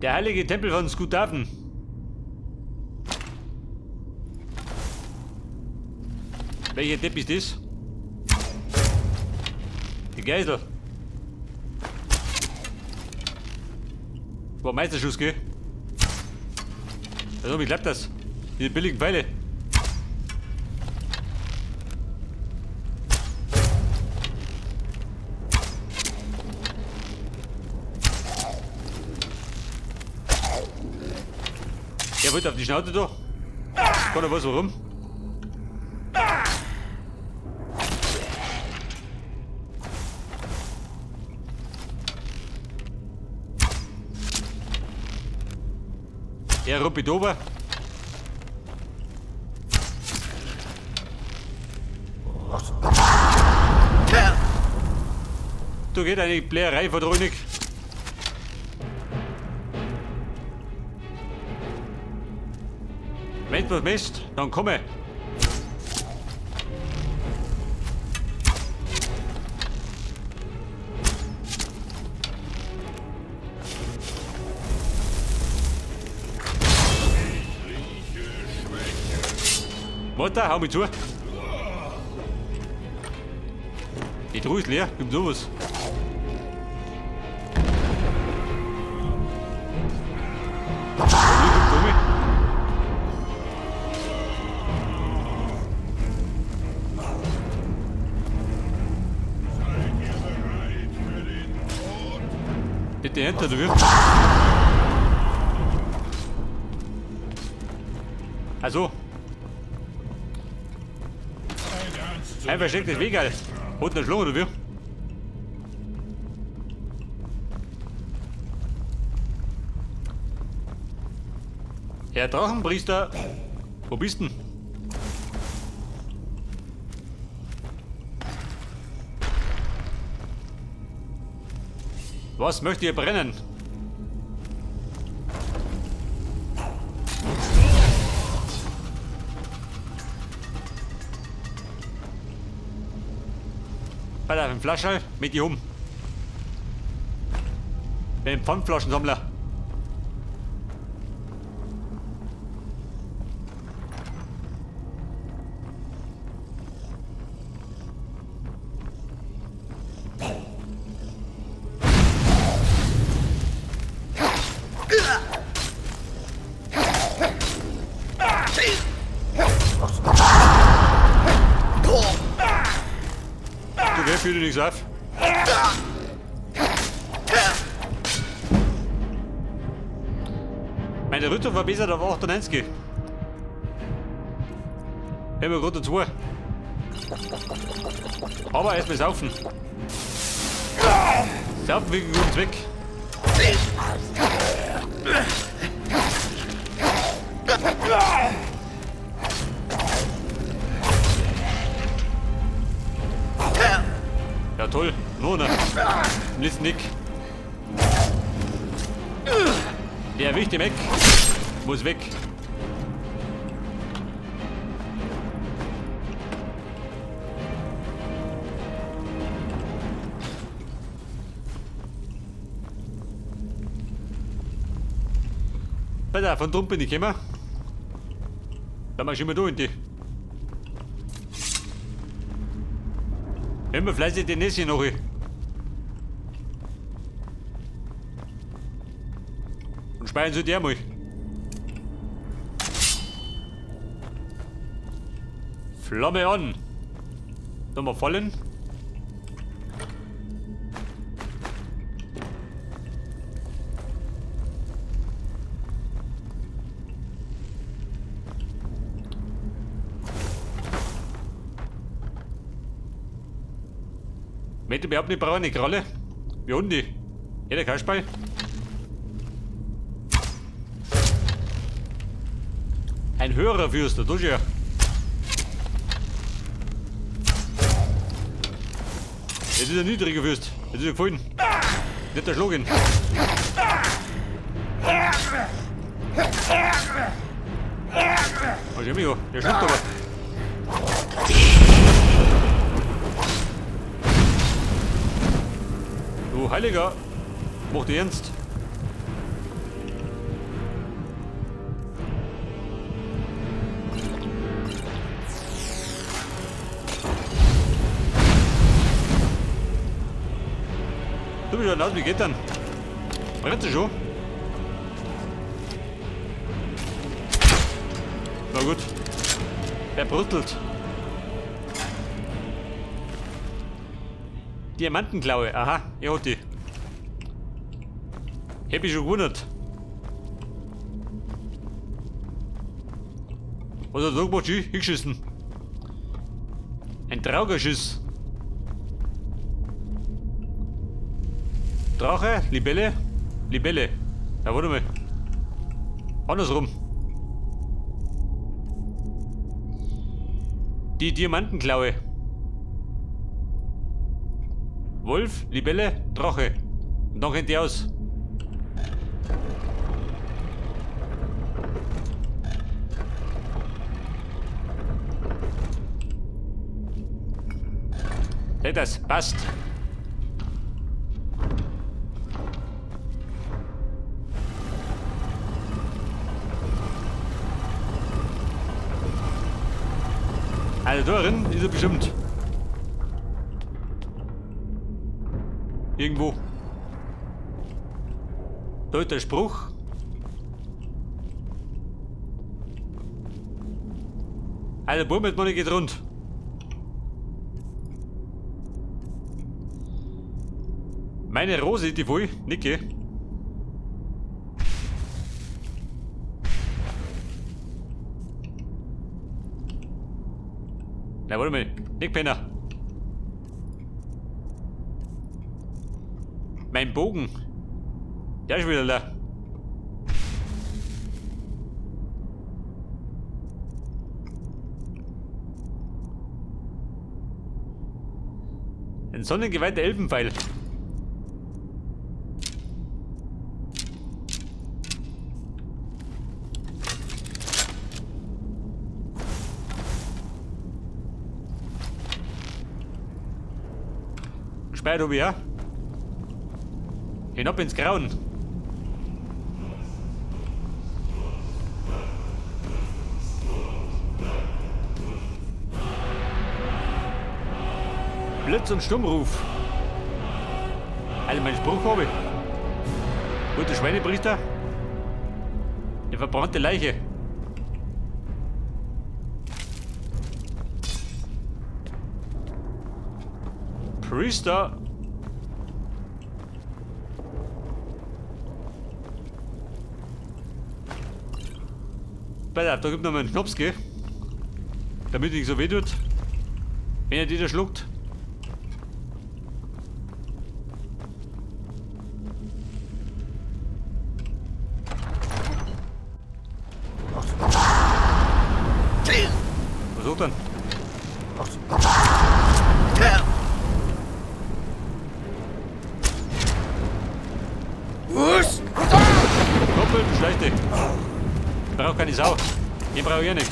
Der heilige Tempel von Skudaven. Welcher Depp ist das? Die Geisel. War Meisterschuss, gell? Also, wie klappt das? Die billigen Pfeile. Der wird auf die Schnauze da. Keiner weiß warum. Er ruppelt ober. Da geht eine Bläherei von der. Wenn du was misst, dann komme. Mutter, hau mich zu. Die Truhe ist leer, gibt sowas. Bitte hinter, du wirst. Also. Ein verstecktes Wegerl. Hat eine Schlange, oder wie? Herr Drachenpriester, wo bist denn? Was möchtet ihr brennen? Bei der Flasche mit die um. Bin Pfandflaschensammler. Du, wer fühlt nichts auf? Meine Rüstung verbessert auf 98. Haben wir gerade zwei. Aber erstmal saufen. Saufen wegen guten Zweck. Ja toll, nur ne. Im letzten Nick. Der erwischt im Eck. Muss weg. Pass auf, von drum bin ich gekommen. Dann mach ich immer da in die. Immer fleißig die Nässe noch. Und speichern Sie die mal. Flamme an. Nochmal fallen. Möchte überhaupt nicht brauchen, eine Kralle. Wie Hunde. Jeder Kasperl. Ein höherer Fürster, du ja. Jetzt ist ein niedriger Fürst. Jetzt ist er gefallen. Nicht erschlagen. Was ist der Der schluckt aber. Du Heiliger, mach dich ernst. Du bist schon aus, wie geht dann? Brennt sie schon? Na gut. Er bruttelt. Diamantenklaue, aha, er hat die. Hätte ich schon gewundert. Was hat er da gemacht? Hingeschissen. Ein Traugerschiss. Drache, Libelle, Libelle. Ja, warte mal. Andersrum. Die Diamantenklaue. Wolf, Libelle, Drache. Und dann kennt die aus. Hey, das passt. Also da drin ist er bestimmt. Irgendwo. Da ist der Spruch. Also Bub mit Money geht rund. Meine Rose, die voll, Nicke. Na, warte mal, Nick Penner. Mein Bogen. Der ist wieder da. Ein sonnengeweihter Elfenpfeil. Gespeichert habe ich auch. Hinab ins Grauen. Blitz und Sturmruf. Also meinen Spruch habe ich. Guter Schweinepriester. Eine verbrannte Leiche. Priester. Pass auf, da gibt noch mal einen Schnaps, gell? Damit nicht so weh tut. Wenn er die da schluckt. Was sucht denn? Doppelt schlechte. Ich brauch keine Sau. Ich brauch eh nicht.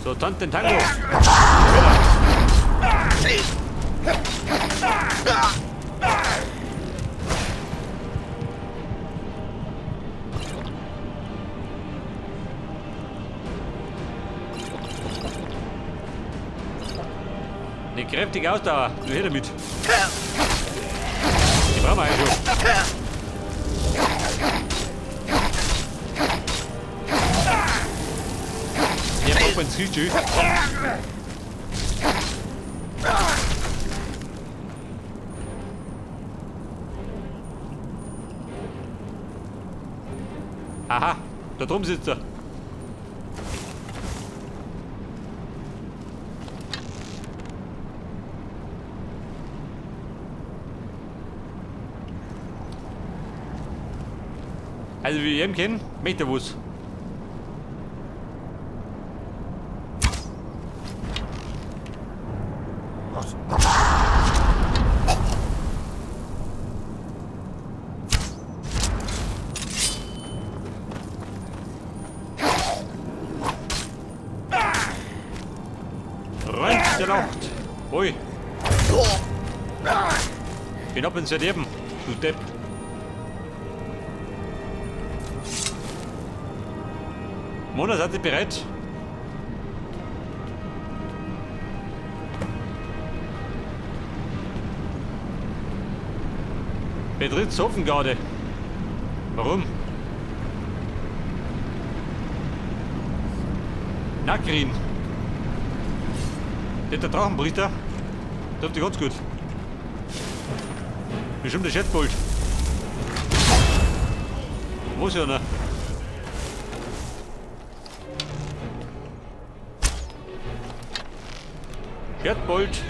So, tanz den Tango. Eine kräftige Ausdauer. Nur her damit. Die brauchen wir eigentlich schon. Der braucht man ins. Aha, da drum sitzt er. Also wie ich ihn kenne, möchte er was. Rein der Nacht. Ui. Bin ab ins Verderben, du Depp. Mona, seid ihr bereit? Betritt Sovngarde. Warum? Nacrin. Der Drachenpriester. Trifft dich ganz gut. Bestimmt der Chatbolt. Wo ist er? Chatbolt.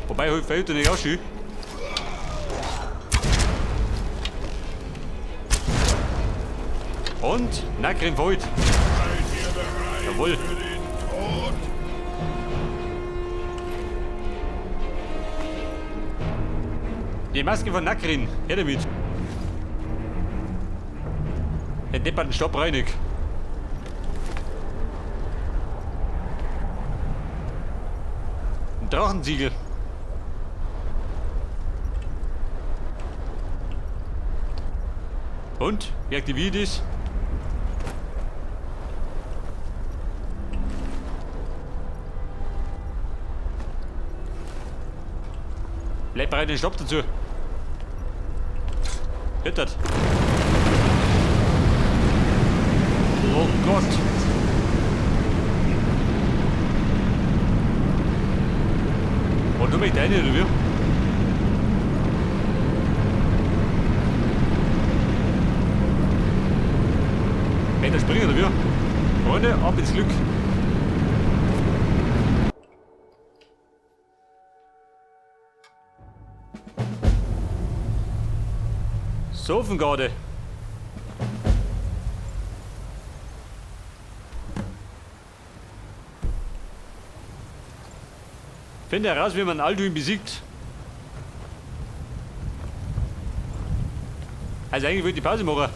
Wobei, heute fällt er nicht auch schön. Und Nacrin fällt. Jawohl. Die Maske von Nacrin. Her damit. Den depperten Stopp reinig. Ein Drachensiegel. Und? Wie aktiviere ich das? Bleib bereit, den Stopp dazu. Hört. Oh Gott. Und du mich deine, oder wie? Hey, da springen, oder wie? Freunde, ab ins Glück. Sovngarde. Finde heraus, wie man Alduin besiegt. Also eigentlich wollte ich Pause machen.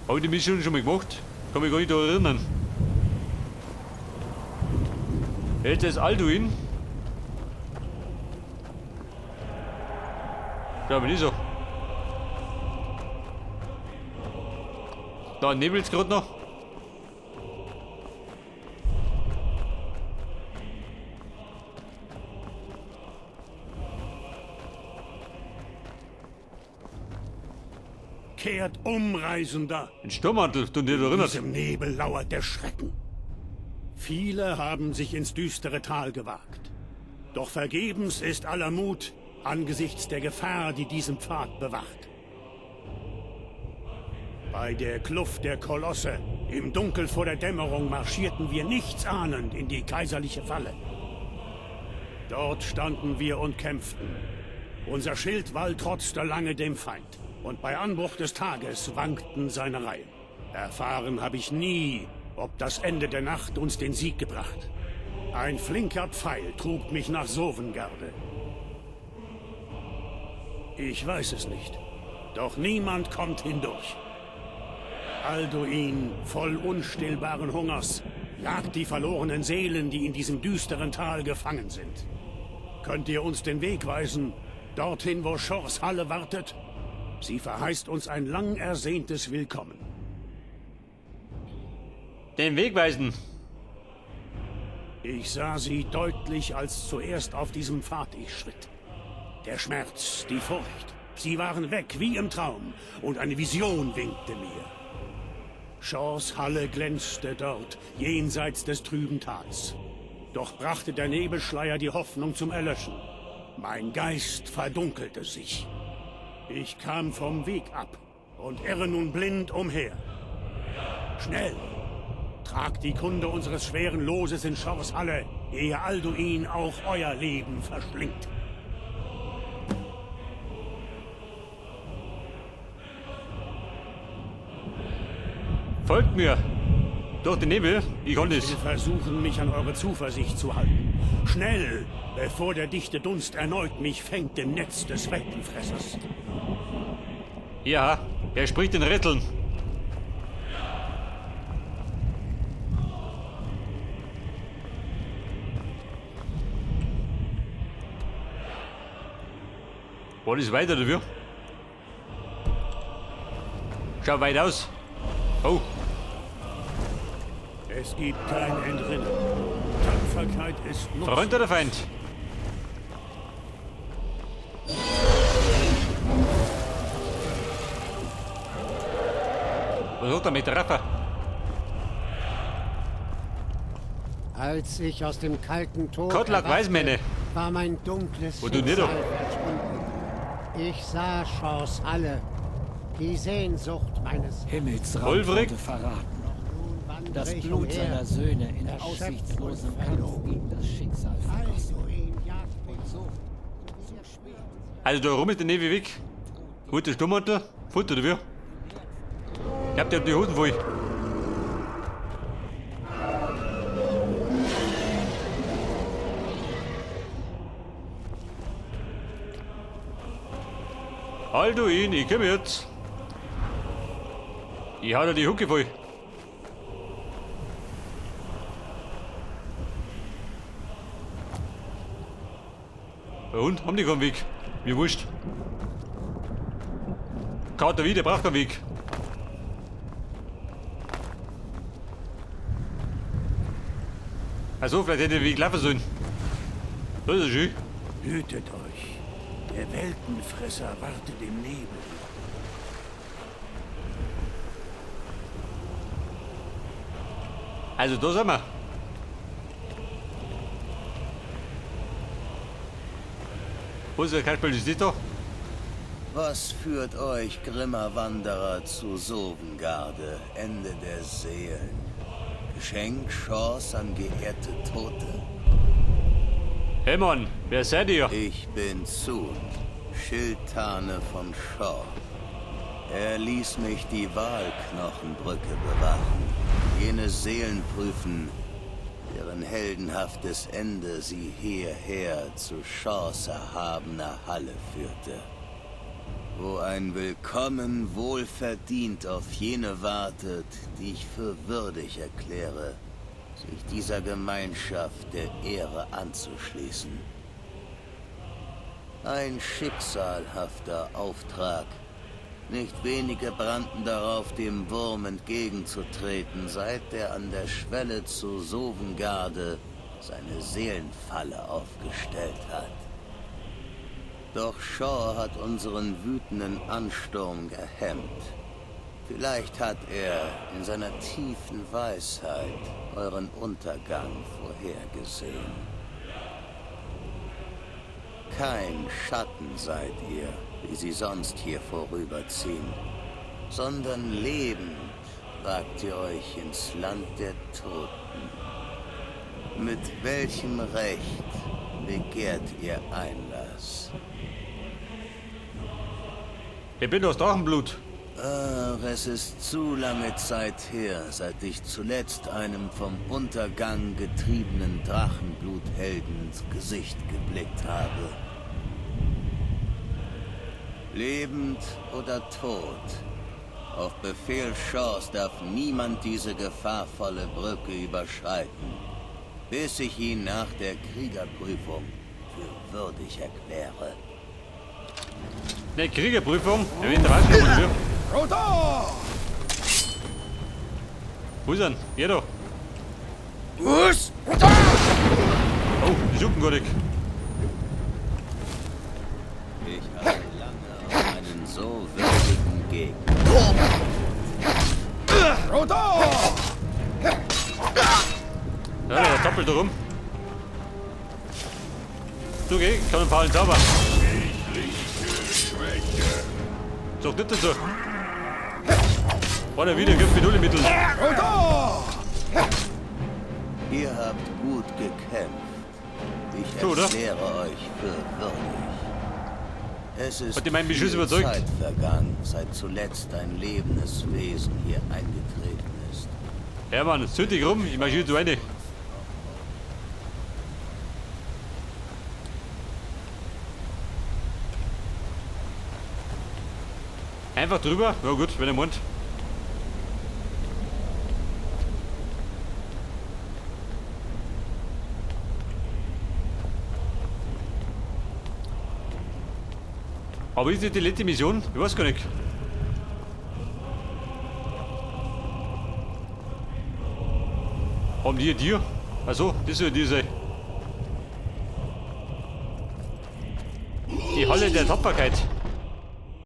Habe ich die Mission schon mal gemacht? Kann mich gar nicht daran erinnern. Jetzt ist Alduin. Glaube ich nicht so. Da nebelt's gerade noch. Kehrt um, Reisender. Ein Sturmmantel, du dich erinnert. In diesem Nebel lauert der Schrecken. Viele haben sich ins düstere Tal gewagt. Doch vergebens ist aller Mut angesichts der Gefahr, die diesen Pfad bewacht. Bei der Kluft der Kolosse, im Dunkel vor der Dämmerung, marschierten wir nichtsahnend in die kaiserliche Falle. Dort standen wir und kämpften. Unser Schildwall trotzte lange dem Feind. Und bei Anbruch des Tages wankten seine Reihen. Erfahren habe ich nie, ob das Ende der Nacht uns den Sieg gebracht. Ein flinker Pfeil trug mich nach Sovngarde. Ich weiß es nicht. Doch niemand kommt hindurch. Alduin, voll unstillbaren Hungers, jagt die verlorenen Seelen, die in diesem düsteren Tal gefangen sind. Könnt ihr uns den Weg weisen, dorthin, wo Shors Halle wartet? Sie verheißt uns ein lang ersehntes Willkommen. Den Weg weisen. Ich sah sie deutlich, als zuerst auf diesem Pfad ich schritt. Der Schmerz, die Furcht, sie waren weg wie im Traum und eine Vision winkte mir. Shors Halle glänzte dort, jenseits des trüben Tals. Doch brachte der Nebelschleier die Hoffnung zum Erlöschen. Mein Geist verdunkelte sich. Ich kam vom Weg ab und irre nun blind umher. Schnell! Tragt die Kunde unseres schweren Loses in Shors Halle, ehe Alduin auch euer Leben verschlingt. Folgt mir! Durch den Nebel, ich kann Ich will versuchen, mich an eure Zuversicht zu halten. Schnell, bevor der dichte Dunst erneut mich fängt im Netz des Weltenfressers. Ja, er spricht in Rätseln. War das weiter oder wie? Schaut weit aus. Oh. Es gibt kein Entrinnen. Tapferkeit ist nutzlos. Freund oder Feind? Was hat er mit der Raffa? Als ich aus dem kalten Tod Kotlak erwachte, weiß meine. war mein dunkles Wo du nicht Schicksal verschwunden. Ich sah Shors Halle, die Sehnsucht meines Himmelsrand Ulfric? wurde verraten. Nun wandre Das ich Blut umher, seiner Söhne in erschöpft aussichtslosem und Kampf verloren. gegen das Schicksal vergossen. Alduin jagt mich Und so, so zu spät. Also da rum ist der Nevi weg. Holt der Sturmmantel. Fort oder wie? Ich hab dir die Hosen voll. Alduin, ich komm jetzt. Ich hau dir die Hucke voll. Und? Haben die keinen Weg? Mir wurscht. Kaut der wieder, braucht keinen Weg. Also, vielleicht hätte ich den Weg laufen sollen. Das ist ja schön. Hütet euch. Der Weltenfresser wartet im Nebel. Also, da sind wir. Wo ist der Kasperl? Ist das da? Was führt euch, grimmer Wanderer, zu Sovngarde, Ende der Seelen? Geschenk, Chance an geehrte Tote? Hey Mann, wer seid ihr? Ich bin Zun, Schildtane von Shaw. Er ließ mich die Wahlknochenbrücke bewachen, jene Seelen prüfen, deren heldenhaftes Ende sie hierher zu Shaws erhabener Halle führte. Wo ein Willkommen wohlverdient auf jene wartet, die ich für würdig erkläre, sich dieser Gemeinschaft der Ehre anzuschließen. Ein schicksalhafter Auftrag. Nicht wenige brannten darauf, dem Wurm entgegenzutreten, seit er an der Schwelle zu Sovngarde seine Seelenfalle aufgestellt hat. Doch Shaw hat unseren wütenden Ansturm gehemmt. Vielleicht hat er in seiner tiefen Weisheit euren Untergang vorhergesehen. Kein Schatten seid ihr, wie sie sonst hier vorüberziehen, sondern lebend wagt ihr euch ins Land der Toten. Mit welchem Recht begehrt ihr Einlass? Ich bin aus Drachenblut. Ach, es ist zu lange Zeit her, seit ich zuletzt einem vom Untergang getriebenen Drachenbluthelden ins Gesicht geblickt habe. Lebend oder tot, auf Befehl Shaws darf niemand diese gefahrvolle Brücke überschreiten, bis ich ihn nach der Kriegerprüfung für würdig erkläre. Ne, Kriegerprüfung? Ja, wenn der Waschkamm oder wie? Wo ist er? Hier da. Oh, die Schuppen gar nicht. Ich habe lange auf einen so würdigen Gegner. Ja, der zappelt da rum. Du geh, ich kann ein paar Zauber. Sag nicht dazu. Warte wieder, gibt mir null Mittel. Ihr habt gut gekämpft. Ich So, oder? erkläre euch für würdig. Es ist Hat die meinen Beschuss viel überzeugt? Zeit vergangen, seit zuletzt ein lebendes Wesen hier eingetreten ist. Ja, Mann, zünd dich rum, ich marschiere zu eine. Einfach drüber? Ja gut, wenn er meint. Aber ist das die letzte Mission? Ich weiß gar nicht. Haben die dir? Also, das soll die sein. Die Halle der Tapferkeit.